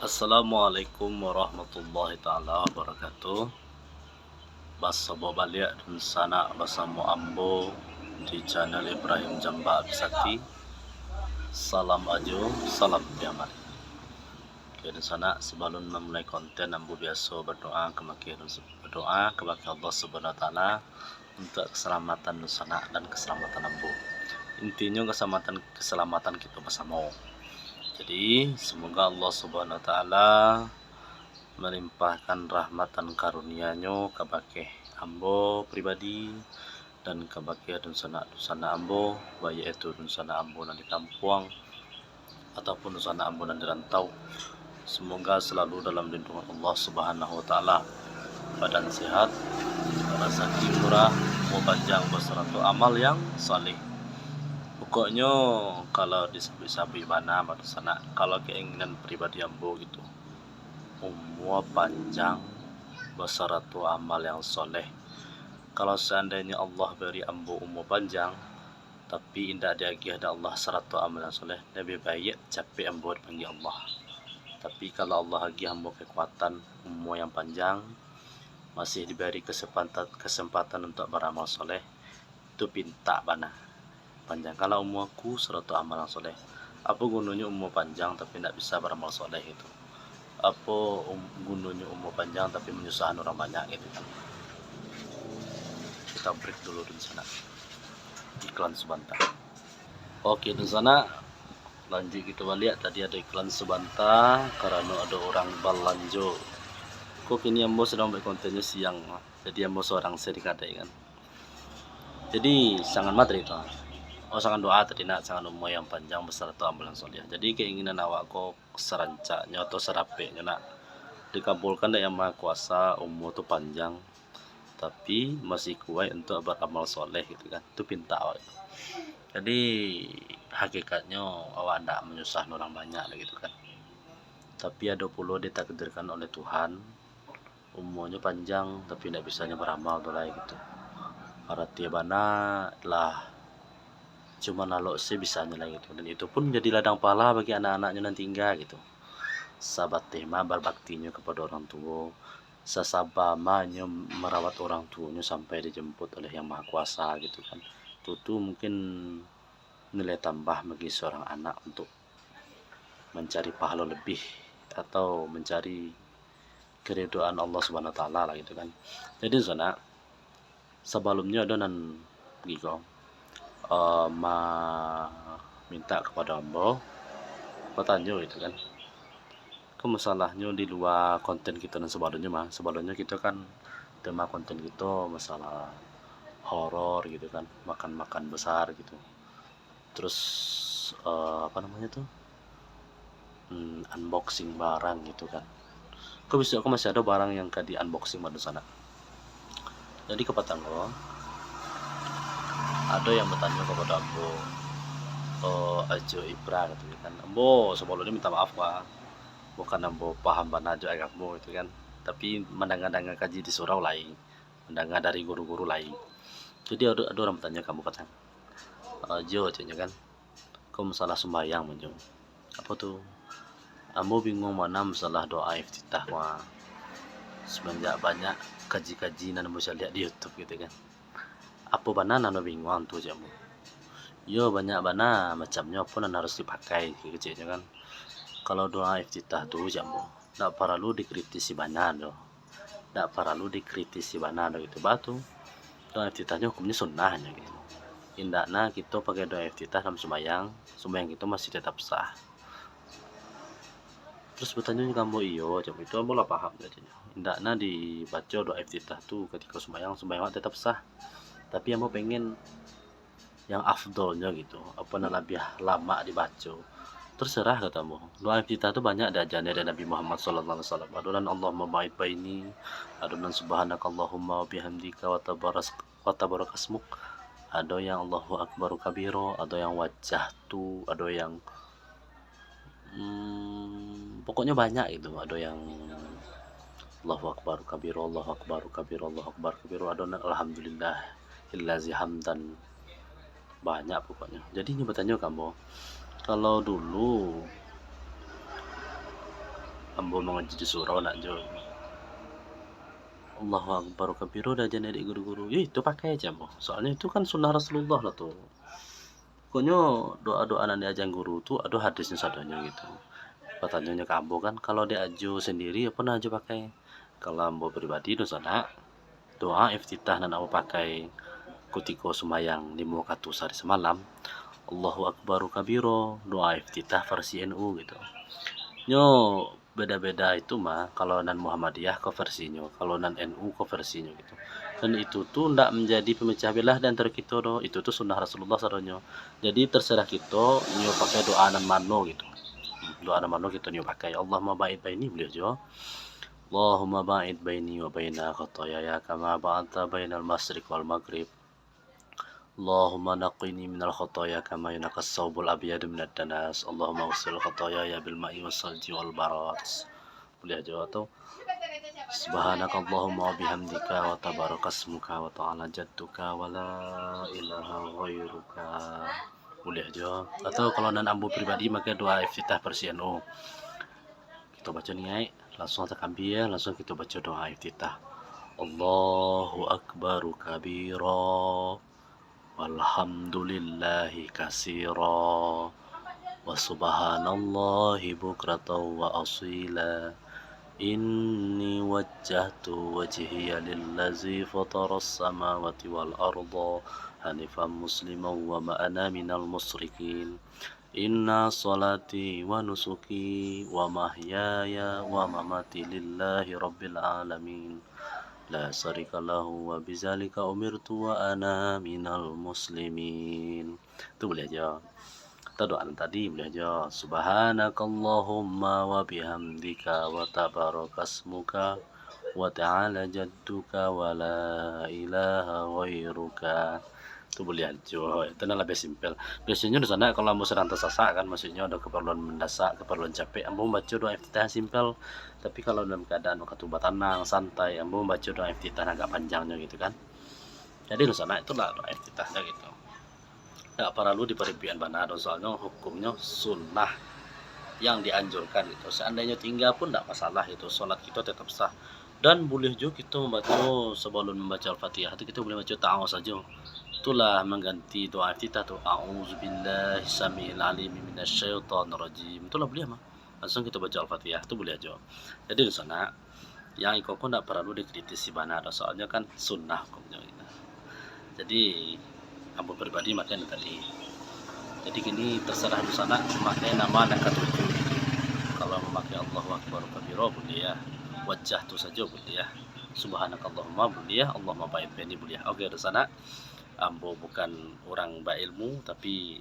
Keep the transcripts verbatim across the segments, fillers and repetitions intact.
Assalamualaikum warahmatullahi taala wabarakatuh. Basobok baliak dunsanak basamo ambo di channel Ibrahim Jamba Abisati. Salam ajo, salam piaman. Oke, dunsanak, sabalun mamulai konten, ambo biaso badoa kabake, badoa kabake Allah Subhanahu Wa Taala untuak kasalamatan dunsanak dan kasalamatan ambo. Intinyo kasalamatan, kasalamatan kito basamo. Jadi, semoga Allah Subhanahu Wa Taala malimpahkan rahmat dan karunia-Nyo kabake ambo pribadi dan kabake dunsanak-dunsanak ambo, baiak itu dunsanak ambo nan di kampuang ataupun dunsanak ambo nan di rantau. Semoga selalu dalam lindungan Allah Subhanahu Wa Taala. Badan sehat, razaki murah, umua panjang basarato amal yang saleh. Pokoknyo, kalau disabuik-sabuik bana, dunsanak, kalau keinginan pribadi ambo gitu, umua panjang basarato amal yang saleh. Kalau seandainyo Allah bari ambo umua panjang, tapi indak diagiah dek Allah sarato amal yang saleh, labiah baiak capek ambo dipanggia Allah. Tapi kalau Allah agiah ambo kekuatan, umua yang panjang, masih dibari kesempatan, kesempatan untuak baramal saleh, tu pintak bana. Panjangkanlah umua ku sarato amal yang saleh. Apo gunonyo umua panjang tapi indak bisa baramal saleh itu? Apo um, gunonyo umua panjang tapi manyusahan urang banyak gitu kan? Kita break dulu di sana. Iklan sabanta. Oke, di sana lanjut kita baliak. Tadi ado iklan sabanta karano ado urang balanjo. Ko kini ambo sadang buek kontennyo siang, jadi ambo sorang se di kadai kan. Jadi, sangan materi tu. Oh, sangan doa tadi nak, sangan umua yang panjang basarato amal yang saleh. Jadi, keinginan awak ko sarancaknyo atau sarapeknyo nak dikabulkan dek Yang Maha Kuasa, umua tu panjang, tapi masih kuaik untuak baramal saleh gitu kan. Tu pintak awak. Jadi, hakikatnyo awak ndak manyusahkan urang banyak lah gitu kan. Tapi ado pulo ditakdirkan oleh Tuhan, umuanyo panjang, tapi indak bisanyo baramal tu lai gitu. Arati bana lah, cuman lalok se bisanyo lai gitu. Dan itu pun jadi ladang pahala bagi anak-anaknyo nan tingga gitu. Sabateh ma babaktinyo kapado urang tuo, sasaba ma nyo marawat urang tuonyo sampai dijemput oleh Yang Maha Kuasa gitu kan. Itu tu mungkin nilai tambah bagi seorang anak untuk mancari pahala lebih atau mancari keridoan Allah Subhanahu Wa Taala lah gitu kan. Jadi sanak, sabalumnyo ado nan giko, eh, ma-, minta kapado ambo batanyo gitu kan. Ko masalahnyo di lua konten kito nan sabalumnyo mah. Sabalumnyo kito kan tema konten kito masalah horor gitu kan, makan-makan besar gitu. Terus, eh, apa namanya tu? Hmm, unboxing barang gitu kan. Ko bisuak ko masih ado barang yang ka di unboxing baru sanak. Jadi kapatang ko, ado yang batanyo kapado ambo, "Oh, Ajo Ibra," kato kan. Ambo sabalumnyo minta maaf, Pak. Bukan ambo paham bana jo agamo gitu kan. Tapi mandanga-danga kaji di surau lain, mandanga dari guru-guru lain. Jadi ado, ado urang batanyo ka ambo patang. "Ah, Jo," caknyo kan, "ko masalah sumbayang, Jo." "Apo tu?" "Ambo bingung bana masalah doa iftitah ko, ah. Sabanyak banyak kaji-kaji nan ambo caliak di YouTube," gitu kan. "Apo bana nan ambo bingung tu?" caknyo. "Yo, banyak bana macamnyo, apo nan harus dipakai," keceknyo kan. "Kalau doa iftitah tu," caknyo, "ndak paralu dikritisi bana doh. Ndak paralu dikritisi bana doh gitu." Batu. Doa iftitahnyo hukumnyo sunnah nyo gitu. Indakna kito pakai doa iftitah dalam sumbayang, sumbayang kito masih tetap sah. Terus batanyo ka ambo, "Iyo," caknyo, "itu ambo lah paham," katonyo. "Indakna dibaco doa iftitah tu katiko sumbayang, sumbayang awak tetap sah. Tapi ambo pengen yang afdolnyo gitu, apo nan labiah lamak dibaco." "Terserah," kato ambo. "Doa iftitah tu banyak diaja dari Nabi Muhammad sallallahu alaihi wasallam. Ado nan Allahumma ba'id baini, ado nan subhanakallahumma wa bihamdika wa tabaras-, wa tabarakasmuk, ado yang Allahu akbaru kabiro, ado yang wajah tu, ado yang, hmm, pokoknyo banyak gitu. Ado yang Allahu akbaru kabiro, Allahu akbaru kabiro, Allahu akbaru kabiro, ado nan alhamdulillahillazi hamdan." Banyak pokoknyo. Jadi inyo batanyo ka ambo, "Kalau dulu Ambo mangaji di surau nak jo. Allahu Akbar kabiro diaja dek guru-guru. Yo, itu pakai aja ambo. Soalnyo itu kan sunnah Rasulullah lah tu. Pokoknyo doa-doa nan diaja guru tu ado hadisnyo sadonyo gitu. Patanyo nyo ka ambo kan, kalau dek ajo sendiri apo nan ajo pakai? Kalau ambo pribadi tu sanak, doa iftitah nan ambo pakai kutiko sumbayang limo wakatu sahari samalam, Allahu Akbaru kabiro, doa iftitah versi N U gitu. Nyo beda-beda itu mah, kalau nan Muhammadiyah ko versinyo, kalau nan N U ko versinyo gitu. Dan itu tu ndak manjadi pamecah belah di antaro kito doh, itu tu sunnah Rasulullah sadonyo. Jadi terserah kito nio pakai doa nan mano gitu. Doa nan mano kito nio pakai. Allahumma ba'id baini buliah jo. Allahumma ba'id baini wa baina khotoyaya kama ba'adta bainal masyriq wal maghrib. Allahumma naqqini minal khotoya kama yunaqqa saubul abyadu minad danas. Allahumma ghsil khotoyaya bil ma'i was salji wal barad. Buliah jo tu. Subhanakallahumma wa bihamdika wa tabarakasmuka wa ta'ala jadduka wa la ilaha ghairuka. Buliah jo. Atau kalau nan ambo pribadi makai doa iftitah versi N U. Kito baco niaik, langsuang takabir, langsuang kito baco doa iftitah. Allahu Akbaru kabira, walhamdulillahi kasira, wa subhanallahi bukratan wa asila. Inni wajjahtu wajhiya lillazi fataras samawati wal arda hanifan musliman wa ma ana minal musyrikin. Inna salati wa nusuki wa mahyaya wa mamati lillahi rabbil alamin. La syarika lahu wa bizalika umirtu wa ana minal muslimin. Tu buliah jo. Atau doa nan tadi buliah jo. Subhanakallahumma wa bihamdika wa tabarakasmuka wa ta'ala jadduka wa la ilaha ghairuka. Tu buliah jo. Itu nan labiah simpel. Biasonyo di sanak kalau ambo sadang tasasak kan, maksudnyo ado kaparluan mandasak, kaparluan capek, ambo mambaco doa iftitah nan simpel. Tapi kalau dalam kaadaan wakatu batanang, santai, ambo mambaco doa iftitah nan agak panjangnyo gitu kan. Jadi di sanak itulah doa iftitahnyo gitu. Ndak paralu diparibuik-an bana doh, soalnyo hukumnyo sunnah yang dianjurkan gitu. Seandainyo tingga pun ndak masalah gitu, solat kito tetap sah. Dan buliah juo kito mambaco, sabalun mambaco Al-Fatihah tu kito buliah baco ta'awuz sajo. Itulah mangganti doa iftitah tu, "A'udzubillahi samiil alim minasyaitonir rajim." Itulah buliah mah. Langsuang kito baco Al-Fatihah tu buliah juo. Jadi di sanak, yang iko ko ndak paralu dikritisi bana doh, soalnyo kan sunnah hukumnyo gitu. Jadi ambo pribadi makai nan tadi. Jadi kini terserah di sanak makai nama nan katuju. Kalau mamakai Allahu Akbar kabira buliah, wajjahtu sajo buliah, subhanakallahumma buliah, Allahumma ba'id baini buliah. Oke, di sanak, ambo bukan urang bailmu, tapi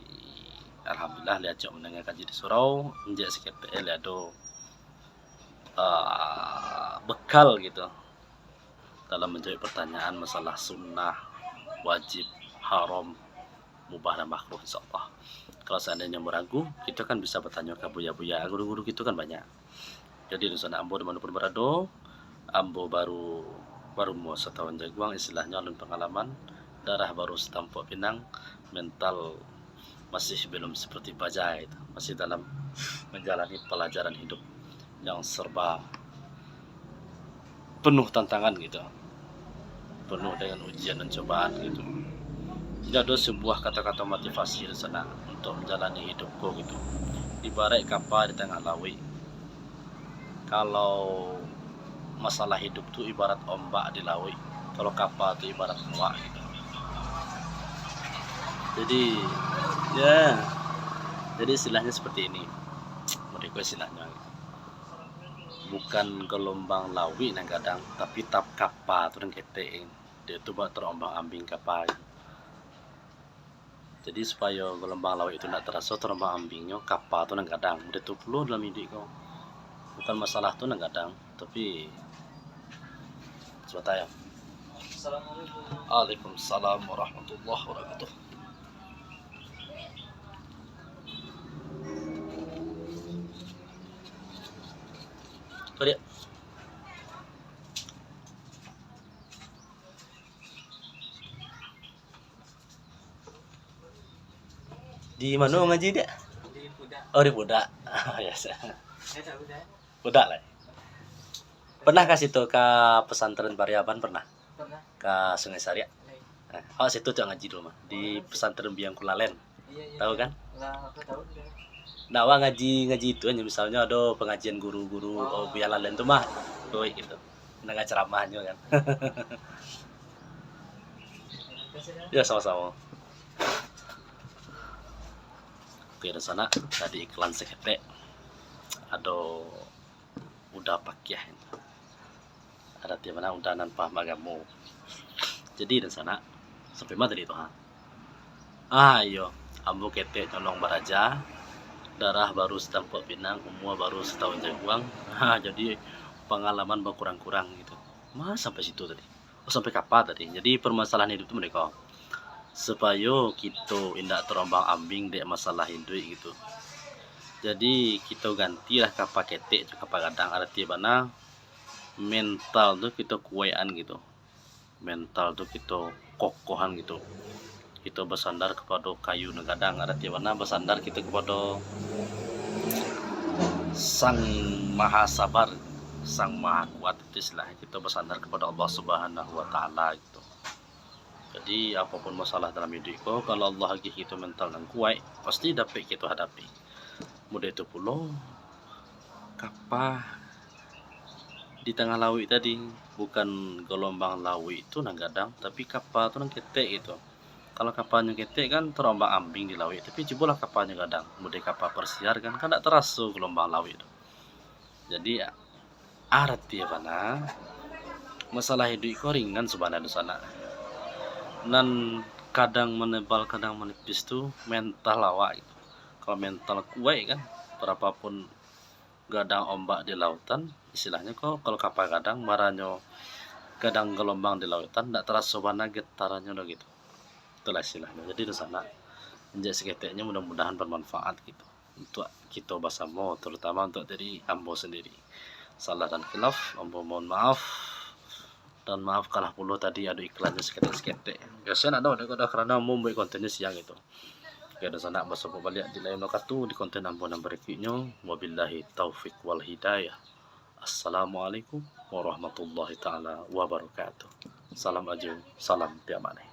alhamdulillah, lai acok mandanga kaji di surau, injak saketek lai ado ah, bekal gitu dalam manjawab pertanyaan masalah sunnah, wajib, haram, mubah dan makruh, insyaallah. Kalau seandainyo ambo ragu, kito kan bisa batanyo ka buya-buya, guru-guru kito kan banyak. Jadi di sanak, ambo di mano pun barado, ambo baru, baru umua satahun jaguang, istilahnyo alun pangalaman, darah baru satampuak pinang, mental masih belum seperti baja itu, masih dalam menjalani pelajaran hidup yang serba penuh tantangan gitu, penuh dengan ujian dan cobaan gitu. Jadi ado sebuah kata-kata motivasi di sanak untuk menjalani hidup ko gitu. Ibarat kapa di tangah lauik, kalau masalah hidup tu ibarat ombak di lauik, kalau kapa tu ibarat awak gitu. Jadi, ya, jadi istilahnyo seperti ini. Mereka istilahnyo gitu. Bukan gelombang lauik nan gadang, tapi tap kapa tu nan ketek. Dia tu buat terombang-ambing kapa gitu. Jadi, supayo galombang lauik tu ndak taraso, taraso ambingnyo, kapa tu nan gadang. Baitu pulo dalam iduik ko. Bukan masalah tu nan gadang, tapi sabanta yo. Assalamualaikum. Waalaikumsalam warahmatullahi wabarakatuh. Ko dia. Di mano ngaji, Dek? Di Pudak. Oh, di Pudak. Biaso. Saya tak Pudak. Udah lah. Pernah ka situ, ka pesantren Pariaman pernah? Pernah. Ka Sungai Sariak? Lain. Eh, awak situ tu ngaji dulu mah, di pesantren Biang Kulalen. Iya, iya. Tahu kan? Lah, aku tahu juga. Nah, awak ngaji, ngaji itu aja, misalnya ada pengajian guru-guru, oh, Biang Kulalen tu mah. Tuh gitu. Dengar ceramahnya kan. Terima kasih, ya. Ya, sama-sama. Oke, di sana tadi iklan seketek. Ado udah pakiah. Ada ti mana udah nan paham agamo. Jadi, di sana sampai mana tadi tu, ha? Ah, iyo. Ambo ketek nyolong baraja, darah baru satampuk pinang, umua baru satahun jaguang. Ha, jadi pangalaman bakurang-kurang gitu. Mah sampai situ tadi. Oh, sampai kapa tadi? Jadi, permasalahan iduik tu mereka, supayo kito indak terombang-ambing dek masalah iduik gitu. Jadi, kito gantilah kapa ketek jo kapa gadang, arti bana mental tu kito kuaikan gitu. Mental tu kito kokohan gitu. Kito basandar kapado kayu nan gadang, arti bana basandar kito kapado Sang Maha Sabar, Sang Maha Kuat, itu istilahnyo kito basandar kapado Allah Subhanahu wa Ta'ala gitu. Jadi, apapun masalah dalam iduik ko, kalau Allah agiah kito mental nan kuaik, pasti dapek kito hadapi. Mudah itu pulo, kapa di tangah lauik tadi, bukan galombang lauik tu nan gadang, tapi kapa tu nan ketek gitu. Kalau kapanyo ketek kan terombang-ambing di lauik, tapi cubolah kapanyo gadang, model kapa persiar kan, kan dak taraso galombang lauik tu. Jadi, arti bana, masalah iduik ko ringan sabananyo sanak. Nan kadang manebal, kadang manipis tu mental awak gitu. Kalau mental kuaik kan, barapapun gadang ombak di lautan, istilahnyo ko, kalau kapa gadang, maranyo gadang galombang di lautan, ndak taraso bana getarannyo doh gitu. Itulah istilahnyo. Jadi, di sana, injak saketeknyo, mudah-mudahan bermanfaat gitu. Untuak kito basamo, terutama untuak diri ambo sendiri. Salah dan khilaf, ambo mohon maaf. Dan maaf kalah pulo tadi ado iklannyo saketek-saketek. Kasian ado, ado, ado, karano ambo mambuek kontennyo siang gitu. Oke, di sana, basambuik baliak di lain wakatu di konten ambo nan barikuiknyo. Wabillahi taufik wal hidayah. Assalamualaikum warahmatullahi taala wabarakatuh. Salam Ajo, salam Piamaneh.